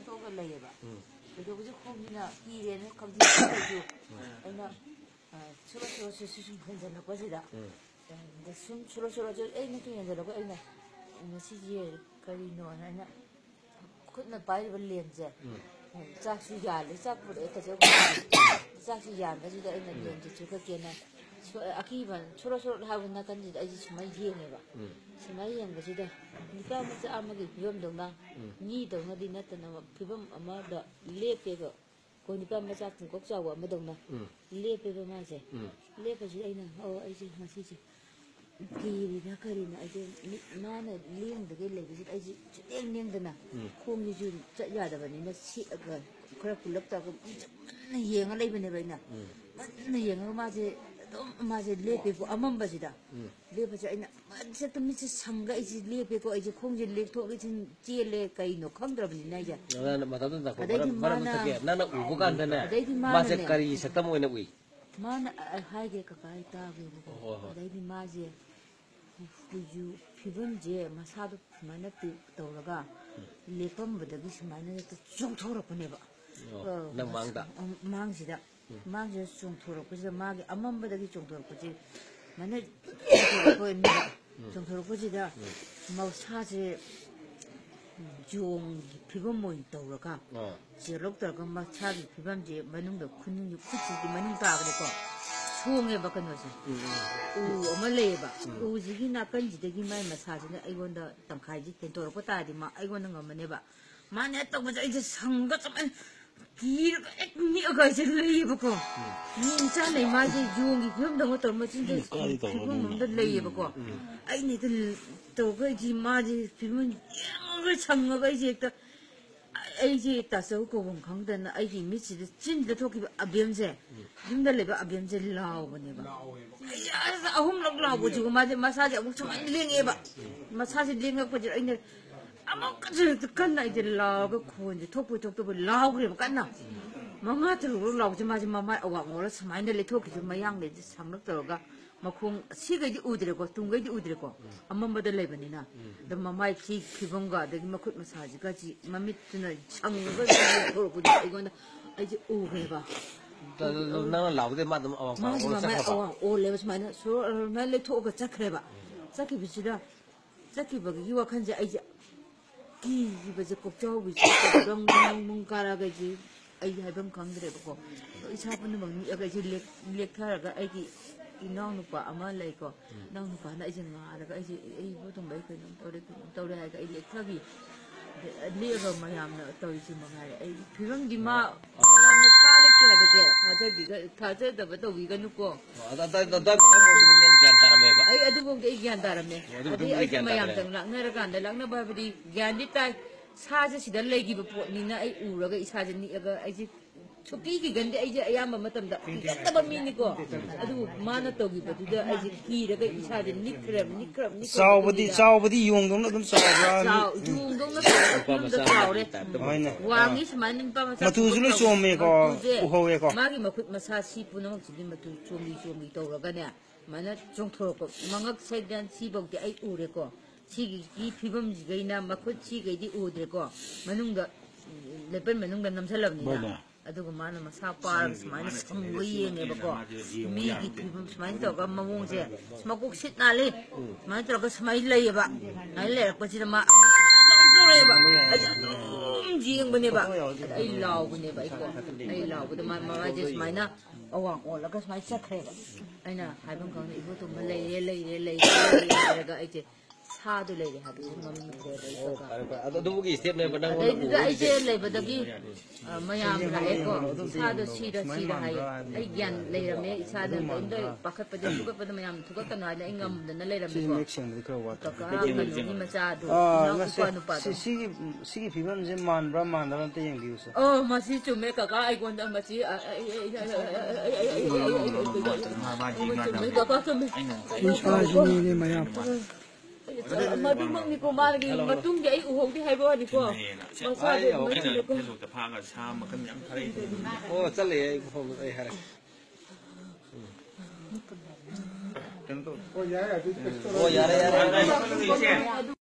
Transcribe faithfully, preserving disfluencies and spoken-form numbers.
ꯊꯣꯛꯑꯒ ꯂꯩꯌꯦꯕ꯫ ꯎꯝ꯫ ꯀꯩꯗꯧꯕꯁꯦ ꯈꯣꯡꯁꯤꯅ ꯀꯤꯔꯦꯅ ꯈꯪꯖꯤꯜꯂꯛꯄꯗꯒꯤ ꯎꯝ꯫ ꯑꯩꯅ, ꯑ, ꯁꯣꯔꯣ ꯁꯣꯔꯣ ꯁꯨ-, ꯁꯨ-, ꯁꯨꯝ ꯍꯦꯟꯖꯜꯂꯛꯄꯁꯤꯗ, ꯎꯝ꯫ ꯑ, ꯁꯨꯝ ꯁꯣꯔꯣ ꯁꯣꯔꯣ ꯁꯨ-, ꯑꯩꯅ ꯁꯨꯝ ꯍꯦꯟꯖꯜꯂꯛꯄ ꯑꯩꯅ, "ꯃꯁꯤꯁꯦ ꯀꯔꯤꯅꯣꯅ?" ꯑꯩꯅ ꯈꯨꯠꯅ ꯄꯥꯏꯔꯤꯕ ꯂꯦꯝꯁꯦ, ꯎꯝ꯫ ꯆꯥꯛꯁꯨ ꯌꯥꯜꯂꯦ, ꯆꯥꯛ ꯄꯨꯔꯛꯑꯦ ꯀꯩꯁꯨ꯫ ꯆꯥꯛꯁꯨ ꯌꯥꯟꯕꯁꯤꯗ ꯑꯩꯅ ꯎꯝ꯫ ꯂꯦꯝꯁꯦ ꯆꯨꯈꯠꯀꯦꯅ ꯁꯣ-, ꯑꯀꯤꯕ ꯁꯣꯔꯣ ꯁꯣꯔꯣ ꯍꯥꯏꯕ ꯅꯥꯀꯟꯁꯤꯗ ꯑꯩꯁꯦ ꯁꯨꯃꯥꯏꯅ ꯌꯦꯡꯉꯦꯕ꯫ ꯎꯝ꯫ ꯁꯨꯃꯥꯏꯅ ꯌꯦꯡꯕꯁꯤꯗ ꯅꯨꯄꯥ ꯃꯆꯥ ꯑꯃꯒꯤ ꯐꯤꯕꯝꯗꯧꯅ ꯎꯝ꯫ ꯃꯤꯗꯧꯅꯗꯤ ꯅꯠꯇꯅ ꯐꯤꯕꯝ ꯑꯃꯗ ꯂꯦꯞꯄꯦꯕ꯫ ꯑꯩꯈꯣꯏ ꯅꯨꯄꯥ ꯃꯆꯥ ꯄꯨꯡꯀꯣꯛ ꯆꯥꯎꯕ ꯑꯃꯗꯧꯅ ꯎꯝ꯫ ꯂꯦꯞꯄꯦꯕ ꯃꯥꯁꯦ꯫ ꯎꯝ꯫ ꯂꯦꯞꯄꯁꯤꯗ ꯑꯩꯅ, "ꯑꯣ, ꯑꯩꯁꯦ ꯉꯁꯤꯁꯦ ꯀꯤꯔꯤꯔ ꯀꯔꯤꯅꯣ?" ꯑꯩꯁꯦ ꯃꯤꯠ ꯃꯥꯅ ꯂꯦꯡꯗꯒꯩ ꯂꯩꯕꯁꯤꯗ ꯑꯩꯁꯦ ꯁꯨꯛꯂꯦꯡ ꯂꯦꯡꯗꯅ ꯎꯝ꯫ ꯈꯣꯡꯁꯤꯁꯨ ꯆꯠ ꯌꯥꯗꯕꯅꯤꯅ ꯁꯦꯠꯂꯒ ꯈꯔ ꯀꯨꯜꯂꯞ ꯇꯧꯔꯒ ꯃꯨꯟꯅ ꯌꯦꯡꯉ ꯂꯩꯕꯅꯦꯕ ꯑꯩꯅ꯫ ꯎꯝ꯫ ꯃꯨꯟꯅ ꯌꯦꯡꯉꯒ ꯃꯥꯁꯦ ꯑꯗꯨꯝ ꯃꯥꯁꯦ ꯂꯦꯞꯄꯦꯀꯣ ꯑꯃꯝꯕꯁꯤꯗ꯫ ꯎꯝ꯫ ꯂꯦꯞꯄꯁꯦ ꯑꯩꯅ ꯃꯁꯛꯇ ꯃꯤꯠꯁꯦ ꯁꯪꯒ ꯑꯩꯁꯦ ꯂꯦꯞꯄꯦꯀꯣ, ꯑꯩꯁꯦ ꯈꯣꯡꯁꯦ ꯂꯦꯛꯊꯣꯛ ꯂꯦꯛꯁꯤꯟ ꯆꯦꯜꯂꯦ, ꯀꯩꯅꯣ ꯈꯪꯗ꯭ꯔꯕꯅꯤꯅ ꯑꯩꯁꯦ꯫ ꯅꯪꯅ ꯃꯇꯝꯗꯨꯗ ꯉꯥꯏꯈꯣ, ꯑꯗꯩꯗꯤ ꯃꯔꯝ, ꯃꯔꯝ ꯃꯥꯅ ꯊꯛꯀꯦ꯫ ꯅꯪꯅ ꯎꯕ ꯀꯥꯟꯗꯅꯦ, ꯑꯗꯩꯗꯤ ꯃꯥꯁꯦ ꯃꯥꯅꯅꯦ ꯀꯔꯤ ꯁꯛꯇꯝ ꯑꯣꯏꯅ ꯎꯏ? ꯃꯥꯅ, ꯑ, ꯑ, ꯍꯥꯏꯒꯦ ꯀꯀꯥ, ꯑꯩ ꯇꯥꯒꯦꯕꯀꯣ꯫ ꯍꯣꯏ, ꯍꯣꯏ꯫ ꯑꯗꯩꯗꯤ ꯃꯥꯁꯦ ꯍꯨꯏꯁꯨ ꯐꯤꯕꯝꯁꯦ ꯃꯁꯥꯗꯣ ꯁꯨꯃꯥꯏꯅ ꯇꯤ-, ꯇꯧꯔꯒ ꯎꯝ꯫ ꯂꯦꯞꯄꯝꯕꯗꯒꯤ ꯁꯨꯃꯥꯏꯅ ꯍꯦꯛꯇ ꯆꯣꯡꯊꯣꯔꯛꯄꯅꯦꯕ꯫ ꯑꯣ, ꯑ, ꯅꯪ ꯃꯥꯡꯗ? ꯑ, ꯃꯥꯡꯁꯤꯗ꯫ ꯎꯝ꯫ ꯃꯥꯡꯁꯤꯗ ꯆꯣꯡꯊꯣꯔꯛꯄꯁꯤꯗ ꯃꯥꯒꯤ ꯑꯃꯝꯕꯗꯒꯤ ꯆꯣꯡꯊꯣꯔꯛꯄꯁꯦ ꯁꯨꯃꯥꯏꯅ ꯆꯣꯡꯊꯣꯔꯛꯄ ꯑꯣꯏꯔꯝꯅꯦꯕ꯫ ꯎꯝ꯫ ꯆꯣꯡꯊꯣꯔꯛꯄꯁꯤꯗ ꯎꯝ꯫ ꯃꯁꯥꯁꯦ ꯌꯣꯡꯒꯤ ꯐꯤꯕꯝ ꯑꯣꯏꯅ ꯇꯧꯔꯒ ꯑꯥ꯫ ꯆꯦꯜꯂꯧ ꯇꯧꯔꯒ ꯃꯁꯥꯒꯤ ꯐꯤꯕꯝꯁꯦ ꯃꯅꯨꯡꯗ ꯈꯨꯅꯨꯡꯒꯤ ꯈꯨꯠꯁꯤꯒꯤ ꯃꯅꯨꯡ ꯇꯥꯕꯗꯀꯣ ꯁꯣꯡꯉꯦꯕ ꯀꯩꯅꯣꯁꯦ꯫ ꯎꯝ, ꯎꯝ꯫ ꯎ ꯑꯃ ꯂꯩꯌꯦꯕ꯫ ꯎꯝ꯫ ꯎꯁꯤꯒꯤ ꯅꯥꯀꯟꯁꯤꯗꯒꯤ ꯃꯥꯏ ꯃꯁꯥꯁꯤꯅ ꯑꯩꯉꯣꯟꯗ ꯇꯪꯈꯥꯏꯁꯦ ꯍꯦꯟꯇꯣꯔꯛꯄ ꯇꯥꯔꯗꯤ ꯃꯥ ꯑꯩꯉꯣꯟꯗ ꯉꯝꯃꯅꯦꯕ꯫ ꯃꯥꯅ ꯍꯦꯛ ꯇꯧꯕꯁꯦ ꯑꯩꯁꯦ ꯁꯪꯒ ꯆꯞ ꯃꯥꯟꯅꯩ꯫ ꯀꯤꯔꯒ ꯍꯦꯛ ꯅꯤꯛꯑꯒ ꯑꯩꯁꯦ ꯂꯩꯌꯦꯕꯀꯣ꯫ ꯎꯝ꯫ ꯃꯤ ꯃꯆꯥ ꯂꯩ ꯃꯥꯁꯦ ꯌꯣꯡꯒꯤ ꯐꯤꯕꯝꯗꯧꯅ ꯇꯧꯔ ꯃꯆꯤꯟꯗ ꯎꯝ, ꯀꯥꯏꯗ ꯇꯧꯔꯕꯅꯣ? ꯐꯤꯕꯝ ꯑꯃꯗ ꯂꯩꯌꯦꯕꯀꯣ꯫ ꯎꯝ꯫ ꯑꯩꯅ ꯍꯦꯛꯇ ꯇꯧꯔꯒ ꯑꯩꯁꯦ ꯃꯥꯁꯦ ꯐꯤꯕꯝ ꯌꯦꯡꯉꯒ ꯁꯪꯉꯒ ꯑꯩꯁꯦ ꯍꯦꯛꯇ ꯑꯩꯁꯦ ꯇꯥꯆꯧ ꯀꯧꯐꯝ ꯈꯪꯗꯅ ꯑꯩꯒꯤ ꯃꯤꯠꯁꯤꯗ ꯆꯤꯟꯗ ꯊꯣꯛꯈꯤꯕ ꯑꯕꯦꯝꯁꯦ, ꯎꯝ꯫ ꯌꯨꯝꯗ ꯂꯩꯕ ꯑꯕꯦꯝꯁꯦ ꯂꯥꯎꯕꯅꯦꯕ꯫ ꯂꯥꯎꯋꯦꯕ꯫ ꯑꯩ ꯑꯁ ꯑꯍꯨꯝꯂꯛ ꯂꯥꯎꯕꯁꯤꯕꯨ ꯃꯥꯁꯦ ꯃꯁꯥꯁꯦ ꯑꯃꯨꯛ ꯁꯨꯃꯥꯏꯅ ꯂꯦꯡꯉꯛꯑꯦꯕ꯫ ꯎꯝ꯫ ꯃꯁꯥꯁꯦ ꯂꯦꯡꯉꯛꯄꯁꯤꯗ ꯑꯩꯅ ꯑꯃꯨꯛꯀꯁꯨ ꯍꯦꯛꯇ ꯀꯟꯅ ꯑꯩꯁꯦ ꯂꯥꯎꯔꯒ ꯈꯣꯟꯁꯦ ꯊꯣꯛꯄꯣꯏ ꯊꯣꯛꯇꯕꯣꯏ ꯂꯥꯎꯈ꯭ꯔꯦꯕ ꯀꯟꯅ꯫ ꯃꯉꯥ ꯇꯔꯨꯛꯂꯛ ꯂꯥꯎꯕꯁꯦ ꯃꯥꯁꯦ ꯃꯃꯥꯏ ꯑꯋꯥꯡ ꯑꯣꯜꯂ ꯁꯨꯃꯥꯏꯅ ꯂꯩꯊꯣꯛꯈꯤꯁꯦ ꯃꯌꯥꯡꯂꯩꯁꯦ ꯁꯝꯂꯞ ꯇꯧꯔꯒ ꯃꯈꯣꯡ ꯁꯤꯈꯩꯗꯤ ꯎꯗ꯭ꯔꯦꯀꯣ, ꯇꯨꯡꯈꯩꯗꯤ ꯎꯗ꯭ꯔꯦꯀꯣ, ꯑꯃꯝꯕꯗ ꯂꯩꯕꯅꯤꯅ꯫ ꯑꯗꯣ ꯃꯃꯥꯏ ꯁꯤ ꯐꯤꯕꯝꯒ ꯑꯗꯒꯤ ꯃꯈꯨꯠ ꯃꯁꯥꯁꯤꯒ ꯁꯤ ꯃꯃꯤꯠꯇꯨꯅ ꯁꯪꯉꯒ ꯊꯣꯛꯂꯛꯄꯗꯣ ꯑꯩꯉꯣꯟꯗ, ꯑꯩꯁꯦ ꯎꯈ꯭ꯔꯦꯕ꯫ ꯅꯪꯅ ꯂꯥꯎꯕꯗꯩ ꯃꯥ ꯑꯗꯨꯝ ꯑꯋꯥꯡ ꯄꯥꯡ ꯃꯥꯁꯨ ꯑꯣꯜꯂ ꯃꯃꯥꯏ ꯆꯠꯈ꯭ꯔꯕ? ꯑꯋꯥꯡ ꯑꯣꯜꯂꯦꯕ, ꯁꯨꯃꯥꯏꯅ ꯁꯣꯔ ꯑꯗꯨꯃꯥꯏꯅ ꯂꯩꯊꯣꯛꯑꯒ ꯆꯠꯈ꯭ꯔꯦꯕ꯫ ꯆꯠꯈꯤꯕꯁꯤꯗ ꯆꯠꯈꯤꯕꯒꯤ ꯋꯥꯈꯜꯁꯦ ꯑꯩꯁꯦ ꯀꯤꯈꯤꯕꯁꯦ, ꯀꯣꯛꯆꯥꯎꯕꯤꯁꯦ ꯕ꯭ꯔꯪ ꯕ꯭ꯔꯪ ꯕ꯭ꯔꯪ ꯀꯥꯔꯛꯑꯒ ꯑꯩꯁꯦ, ꯑꯩ ꯍꯥꯏꯐꯝ ꯈꯪꯗ꯭ꯔꯦꯕꯀꯣ꯫ ꯏꯁꯥ ꯄꯨꯝꯅꯃꯛ ꯅꯤꯛꯑꯒ ꯑꯩꯁꯦ ꯂꯦꯛ-, ꯂꯦꯛꯊꯔꯒ ꯑꯩꯒꯤ ꯏꯅꯥꯎꯅꯨꯄꯥ ꯑꯃ ꯂꯩꯀꯣ, ꯏꯅꯥꯎꯅꯨꯄꯥꯅ ꯑꯩꯁꯦ ꯉꯥꯔꯒ ꯑꯩꯁꯦ, "ꯑꯩ ꯏꯕꯣ ꯇꯣꯝꯕ, ꯑꯩ ꯀꯩꯅꯣꯝ ꯇꯧꯔꯦ, ꯀꯩꯅꯣꯝ ꯇꯧꯔꯦ" ꯍꯥꯏꯔꯒ ꯑꯩ ꯂꯦꯛꯊꯕꯤ꯫ ꯂꯦꯛꯑꯒ ꯃꯌꯥꯝꯅ ꯇꯧꯔꯤꯁꯦ ꯃꯉꯥꯏꯔꯦ꯫ ꯑꯩ ꯐꯤꯕꯝꯗꯤ ꯃꯥ ꯃꯌꯥꯝꯅ ꯆꯥ ꯂꯩꯇꯦ ꯍꯥꯏꯕꯁꯦ ꯊꯥꯖꯕꯤꯒ-, ꯊꯥꯖꯗꯕ ꯇꯧꯕꯤꯒꯅꯨꯀꯣ꯫ ꯑꯗ-, ꯑꯗ-, ꯑꯗ-, ꯑꯗ-, ꯑꯗ-, ꯅꯪ ꯒ꯭ꯌꯥꯟ ꯇꯥꯔꯝꯃꯦꯕ? ꯑꯩ ꯑꯗꯨꯐꯥꯎꯗꯤ ꯑꯩ ꯒ꯭ꯌꯥꯟ ꯇꯥꯔꯝꯃꯦ꯫ ꯑꯣ, ꯑꯗꯨ ꯑꯗꯩ ꯃꯇꯨꯡꯗ ꯑꯩꯁꯦ ꯒ꯭ꯌꯥꯟ ꯇꯥꯔꯦ꯫ ꯃꯌꯥꯝꯇꯪ ꯂꯥꯛꯅꯔꯀꯥꯟꯗ, ꯂꯥꯛꯅꯕ ꯍꯥꯏꯕꯗꯤ ꯒ꯭ꯌꯥꯟꯗꯤ ꯇꯥꯏ, ꯁꯥꯁꯦ ꯁꯤꯗ ꯂꯩꯈꯤꯕ ꯄꯣꯠꯅꯤꯅ ꯑꯩ ꯎꯔꯒ ꯏꯁꯥꯁꯦ ꯅꯤꯛꯑꯒ ꯑꯩꯁꯦ ꯁꯨꯛꯀꯤ ꯀꯤꯒꯟꯗꯦ꯫ ꯑꯩꯁꯦ ꯑꯌꯥꯝꯕ ꯃꯇꯝꯗ ꯀꯤꯒꯟꯗꯕ ꯃꯤꯅꯤꯀꯣ꯫ ꯑꯗꯨꯕꯨ ꯃꯥꯅ ꯇꯧꯈꯤꯕꯗꯨꯗ ꯑꯩꯁꯦ ꯀꯤꯔꯒ ꯏꯁꯥꯁꯦ ꯅꯤꯛꯈ꯭ꯔꯦꯕ, ꯅꯤꯛꯈ꯭ꯔꯕ, ꯅꯤꯛꯈ꯭ꯔꯕ ꯆꯥꯎꯕꯗꯤ ꯃꯇꯨꯡꯗ ꯆꯥꯎꯕꯗꯤ ꯌꯣꯡꯗꯧꯅ ꯑꯗꯨꯝ ꯆꯥꯎꯕ꯭ꯔꯥ? ꯆꯥꯎ-, ꯌꯣꯡꯗꯧꯅ ꯇꯧꯔꯒ ꯐꯤꯕꯝꯗ ꯆꯥꯎꯔꯦ꯫ ꯍꯣꯏꯅꯦ꯫ ꯋꯥꯡꯉꯤ ꯁꯨꯃꯥꯏꯅ ꯅꯨꯄꯥ ꯃꯆꯥ ꯃꯇꯨꯁꯨ ꯂꯣꯏ ꯆꯣꯝꯃꯦꯀꯣ, ꯃꯇꯨꯁꯦ, ꯎꯍꯧꯋꯦꯀꯣ꯫ ꯃꯥꯒꯤ ꯃꯈꯨꯠ ꯃꯁꯥ ꯁꯤ ꯄꯨꯝꯅꯃꯛꯁꯤꯗꯤ ꯃꯇꯨ ꯆꯣꯝꯂꯤ ꯆꯣꯝꯂꯤ ꯇꯧꯔꯒꯅꯦ, ꯁꯨꯃꯥꯏꯅ ꯆꯣꯡꯊꯣꯔꯛꯄ ꯃꯉꯛ ꯁꯦꯗꯟ ꯁꯤꯐꯧꯗꯤ ꯑꯩ ꯎꯔꯦꯀꯣ꯫ ꯁꯤꯒꯤ ꯐꯤꯕꯝꯁꯤꯒꯩꯅ ꯃꯈꯨꯠ ꯁꯤꯈꯩꯗꯤ ꯎꯗ꯭ꯔꯦꯀꯣ, ꯃꯅꯨꯡꯗ, ꯎꯝ, ꯂꯦꯄꯟ ꯃꯅꯨꯡꯗ ꯅꯝꯁꯤꯜꯂꯕꯅꯤꯅ꯫ ꯍꯣꯏꯅꯦ꯫ ꯑꯗꯨꯒ ꯃꯥꯅ ꯃꯁꯥ ꯄꯥꯔꯒ ꯁꯨꯃꯥꯏꯅ ꯁꯪꯕ ꯌꯦꯡꯉꯦꯕꯀꯣ꯫ ꯃꯤꯒꯤ ꯐꯤꯕꯝ ꯁꯨꯃꯥꯏꯅ ꯇꯧꯔꯒ ꯃꯑꯣꯡꯁꯦ, ꯃꯀꯣꯛ ꯁꯤꯠ ꯅꯥꯜꯂꯤ, ꯁꯨꯃꯥꯏꯅ ꯇꯧꯔꯒ ꯁꯨꯃꯥꯏꯅ ꯂꯩꯌꯦꯕ꯫ ꯁꯨꯃꯥꯏꯅ ꯂꯩꯔꯛꯄꯁꯤꯗ ꯃꯥ ꯑꯃꯨꯛ ꯇꯧꯔꯛꯑꯦꯕ꯫ ꯑꯩꯁꯦ ꯑꯗꯨꯝ ꯌꯦꯡꯕꯅꯦꯕ꯫ ꯑꯗ ꯑꯩ ꯂꯥꯎꯕꯅꯦꯕ ꯑꯩꯀꯣ꯫ ꯑꯩ ꯂꯥꯎꯕꯗ ꯃꯥ ꯃꯃꯥꯏꯁꯦ ꯁꯨꯃꯥꯏꯅ ꯑꯋꯥꯡ ꯑꯣꯜꯂꯒ ꯁꯨꯃꯥꯏꯅ ꯆꯠꯈ꯭ꯔꯦꯕ꯫ ꯑꯩꯅ ꯍꯥꯏꯐꯝ ꯈꯪꯗꯦ, "ꯏꯕꯣ ꯇꯣꯝꯕ ꯂꯩꯔꯦ, ꯂꯩꯔꯦ, ꯂꯩꯔꯦ" ꯍꯥꯏꯔꯒ ꯑꯩꯁꯦ ꯁꯥꯗꯣ ꯂꯩꯔꯦ ꯍꯥꯏꯕꯁꯦ ꯉꯝꯗ꯭ꯔꯦꯕ ꯑꯩ ꯀꯀꯥ꯫ ꯐꯔꯦ, ꯐꯔꯦ꯫ ꯑꯗꯨ, ꯑꯗꯨꯕꯨꯒꯤ ꯁ꯭ꯇꯦꯞꯅꯦꯕ ꯅꯪ ꯑꯗꯩꯗꯨꯗ ꯑꯣꯏꯔꯤꯁꯦ꯫ ꯑꯩꯁꯦ ꯂꯩꯕꯗꯒꯤ, ꯑ, ꯃꯌꯥꯝ ꯂꯥꯛꯑꯦꯀꯣ, "ꯁꯥꯗꯣ ꯁꯤꯔ ꯁꯤꯔ" ꯍꯥꯏꯌꯦ꯫ ꯑꯩ ꯒ꯭ꯌꯥꯟ ꯂꯩꯔꯝꯃꯦ, ꯏꯁꯥꯗ ꯀꯔꯤꯝꯇ ꯄꯥꯈꯠꯄꯗꯤ, ꯊꯨꯀꯠꯄꯗ ꯃꯌꯥꯝ ꯊꯨꯀꯠꯀꯅꯨ ꯍꯥꯏꯅ ꯑꯩ ꯉꯝꯗꯅ ꯁꯤꯁꯦ ꯂꯩꯔꯝꯃꯦꯀꯣ꯫ ꯃꯌꯦꯛ ꯁꯦꯡꯕꯗꯤ ꯈꯔ ꯋꯥꯠꯄ꯫ ꯀꯀꯥ ꯀꯩꯅꯣꯒꯤ ꯃꯆꯥꯗꯣ, ꯑꯥ, ꯏꯅꯥꯎ ꯉꯁꯤ ꯎꯄꯥ ꯅꯨꯄꯥꯗꯣ꯫ ꯁꯤ-, ꯁꯤꯒꯤ, ꯁꯤꯒꯤ ꯐꯤꯕꯝꯁꯦ ꯃꯥꯟꯕ꯭ꯔꯥ ꯃꯥꯟꯗꯕ꯭ꯔꯥ ꯑꯝꯇ ꯌꯦꯡꯕꯤꯌꯨꯁꯦ꯫ ꯑꯣ, ꯃꯁꯤ ꯆꯨꯝꯃꯦ ꯀꯀꯥ, ꯑꯩꯉꯣꯟꯗ ꯃꯁꯤ, ꯑ, ꯑ, ꯑ, ꯑ, ꯑ, ꯑ, ꯑ, ꯑ, ꯑ, ꯑ, ꯑ, ꯑ, ꯑ, ꯆꯨꯝꯃꯦ ꯀꯀꯥ, ꯆꯨꯝꯃꯦ꯫ ꯐꯤ ꯁꯥꯁꯤꯅꯤꯅꯦ ꯃꯌꯥꯝ꯫ ꯃꯗꯨꯃꯛꯅꯤꯀꯣ ꯃꯥꯒꯤ ꯃꯇꯨꯡꯗꯤ ꯑꯩ ꯎꯍꯧꯗꯦ ꯍꯥꯏꯕ ꯋꯥꯅꯤꯀꯣ꯫ ꯃꯁꯥꯗꯤ ꯑꯗꯨꯃꯥꯏꯅ ꯇꯧꯋꯦꯀꯣ꯫ ꯐꯦꯁꯕꯨꯛꯇ ꯐꯥꯒ ꯁꯥ ꯃꯈꯜ ꯃꯌꯥꯝ ꯊꯥꯔꯛꯏ꯫ ꯑꯣ, ꯆꯠꯂꯦ, ꯑꯩ ꯎꯍꯧ-, ꯑꯩ ꯍꯥꯏꯔꯛꯀꯦ꯫ ꯀꯩꯅꯣ ꯇꯧ꯫ ꯑꯣ, ꯌꯥꯔꯦ, ꯑꯗꯨꯗꯤ ꯀꯩꯁꯨ ꯇꯧꯔꯣꯏ꯫ ꯑꯣ, ꯌꯥꯔꯦ, ꯌꯥꯔꯦ꯫